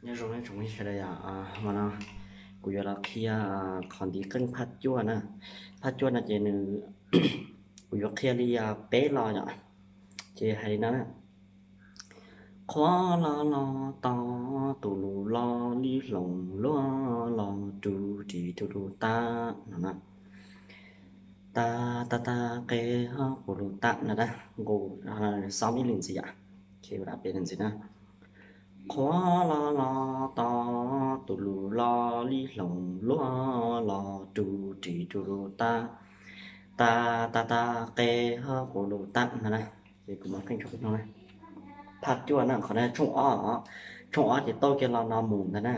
Nyob zoo nej tsoom sawv daws yom, hmo no kuv yuav los qhia qhov ntiv qeej phaj cuaj na. Phaj cuaj no ces nws, kuv yuav qhia li peb lo yom. Ces hais li no na: Qhuav lo lo to, tu lu lo li hloov luaj lo ru ri ru ru ta no na. Ta ta ta qe ho qu lu ta no na. Nqus xob ib lwm ntxiv yom. Peb lwm ntxiv na. Qhuav lo lo to, tu lu lo li hloov luaj lo ru ri ru lu ta. Ta ta ta qe ho qu lu ta no na. Ces kuv mam qeej tshooj no na. Phaj cuaj na, qhov no tshooj ob, tshooj ob ces tauj kiag lo no mus ntag na.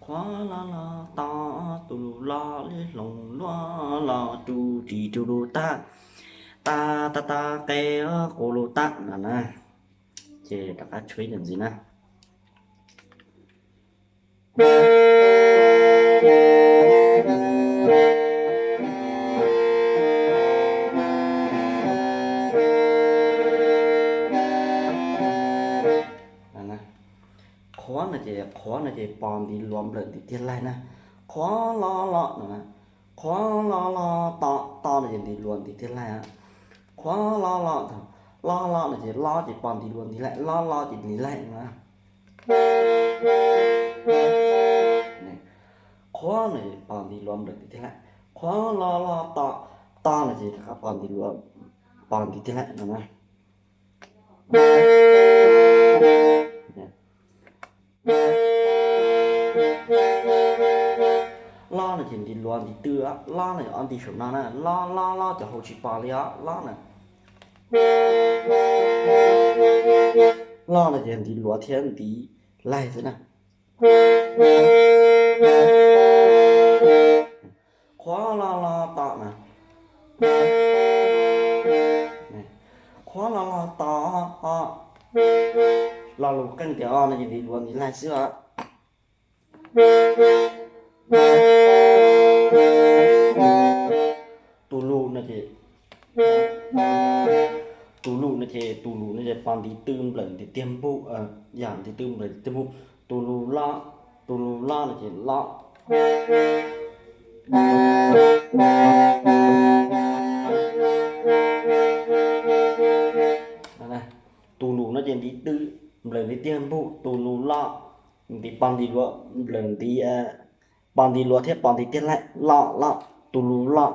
Qhuav lo lo to, tu lu lo li hloov luaj lo ru ri ru lu ta. Ta ta ta qe qu lu ta no na. Ces rov qab tshuab ib lwm ntxiv na. Qhuav no ces, qhuav no ces pos ntiv luav nplawm ntiv tiag laig na. Qhuav lo lo no na. Qhuav lo lo to, to no ces ntiv luav ntiv tiag laig. Qhuav lo lo, lo lo no ces lo ces pos ntiv luav ntiv laig, lo lo ces ntiv laig na. Qhuav no ces pos ntiv luav nplawm ntiv tiag laig. Qhuav lo lo to, to no ces rov qab pos ntiv luav, pos ntiv tiag laig no na. Lo no ces ntiv luav ntiv twb, lo no ces ob ntiv saum no na, lo lo lo cov hauv tsis pos li os, lo na. Lo no ces ntiv luav thiab ntiv laig xwb na. Qhuav lo lo to na. Qhuav lo lo to, o. Lo lus qeej tias o no ces ntiv luav ntiv laig xwb os. Tu lu no ces, tu lu no ces, tu lu no ces pos ntiv twb nplawm ntiv tiag npuj, yog ntiv twb nplawm ntiv tiag npuj. Tu lu lo, tu lu lo no ces lo. Tu lu no ces ntiv twb nplawm ntiv tiag npuj, tu lu lo, ntiv pos ntiv luav nplawm ntiv, pos ntiv luav thiab pos ntiv tiag laig, lo lo, tu lu lo.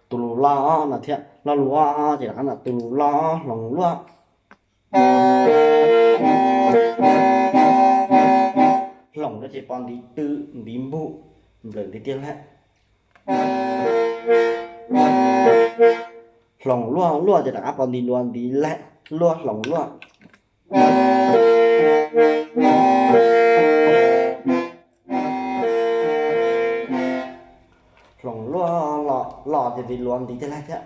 Tu lu lo no thiab, lo lu o ces rov qab no, tu lu lo hloov luaj. Hloov no ces pos ntiv twb ntiv npuj nplawm ntiv tiag laig. Hloov luaj, luaj ces rov qab pos ntiv luav ntiv laig, luaj hloov luaj. Hloov luaj lo, lo ces ntiv luav ntiv tiag laig thiab.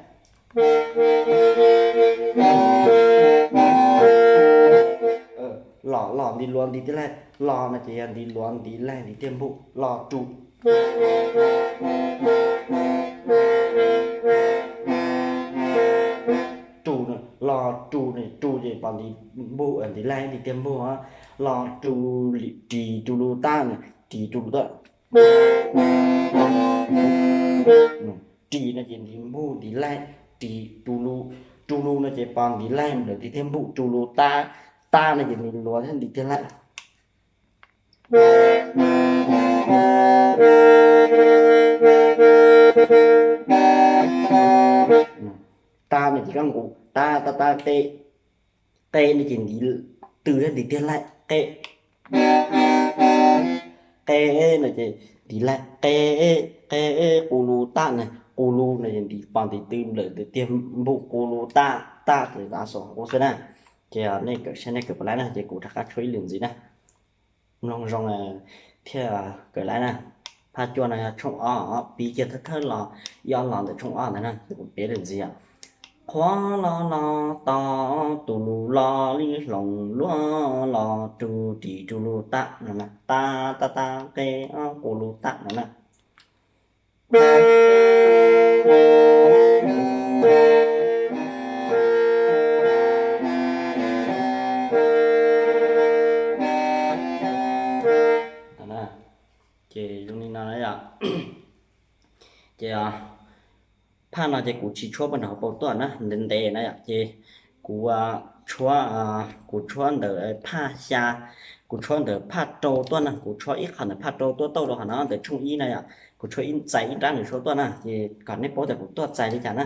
Lo, lo ntiv luav ntiv tiag laig, lo no ces yog ntiv luav ntiv laig ntiv tiag npuj, lo ru. Ru, lo ru no, ru ces pos ntiv npuj, ntiv laig ntiv tiag npuj, lo ru, ris ru lu tab no, ris ru lu tab. Ris no ces ntiv npuj ntiv laig, ris ru lu, ru lu no ces pos ntiv laig nplawm ntiv tiag npuj, ru lu tab, tab no ces ntiv luav thiab ntiv tiag laig. Tab no ces kab nqus, tab tab tab qe, qe no ces ntiv twb thiab ntiv tiag laig, qe. Qe no ces ntiv laig, qe, qe, qu lu tab no, qu lu no ces ntiv pos ntiv twb nplawm ntiv tiag npuj, qu lu tab, tab ces tav xos qub xwb na. Ces nej kawm saib nej kawm puas laib na, ces kuv rov qab tshuab ib lwm ntxiv na. Mloog zoo thiaj kawm laib na. Phaj cuaj no yog tshooj ob, piv kiag thawj thawj lo, ib ob lo ntawm tshooj ob ntawd na, ces kuv piav lwm ntxiv os. Qhuav los los tos tus lus los li hloov luag los rug ris rug lug tag no na, tag tag tag qe ob qus lug tag no na. Ces zoo li no na yom. Ces phaj no ces kuv tsis tshuab puag nram hauv paus tuaj na, ntev ntev na yom, ces kuv tshuab, kuv tshuab ntawm phaj xya, kuv tshuab ntawm phaj rau tuaj na, kuv tshuab ib qho ntawm phaj rau tuaj tauj rau qhov no ntawm tshooj ib na yom, kuv tshuab ib txais ib nrab ntawm tshuab tuaj na, ces kom nej paub tias kuv tuaj txais li cas na.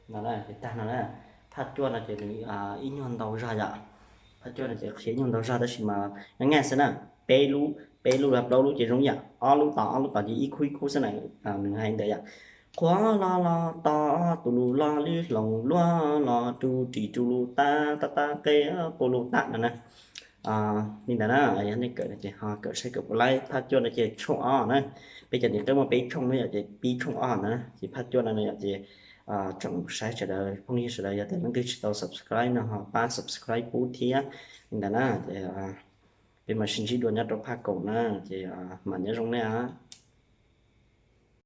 No na, ces tag no na, phaj cuaj no ces nws ib nyuag ntau zog yom. Phaj cuaj no ces qhia ib nyuag ntau zog tab sis mas nyob nyob xwb na, peb lub, peb lub los plaub lub ces zoo yam ob lub tod ob lub tod ces ib khub ib khub xwb na, nws hais ntawd yom. Qhuav los los tos tus lus los li hloov luag los rug ris rug lug tag tag tag qe qus lug tag no na. Li ntawd na, yog nej kawm no ces ho kawm saib kawm puas laib. Phaj cuaj no ces tshooj ob na, peb cov niam qeb muaj peb tshooj na yom, ces pib tshooj ob na, ces phaj cuaj no yom, ces tsoom saib sawv daws phooj ywg sawv daws yog tias leej twg tsis tau subscribe no ho pab subscribe pub thiab. Li ntawd na, ces peb mam sib ntsib dua nyob rau phaj kaum na, ces mam nyob zoo nej.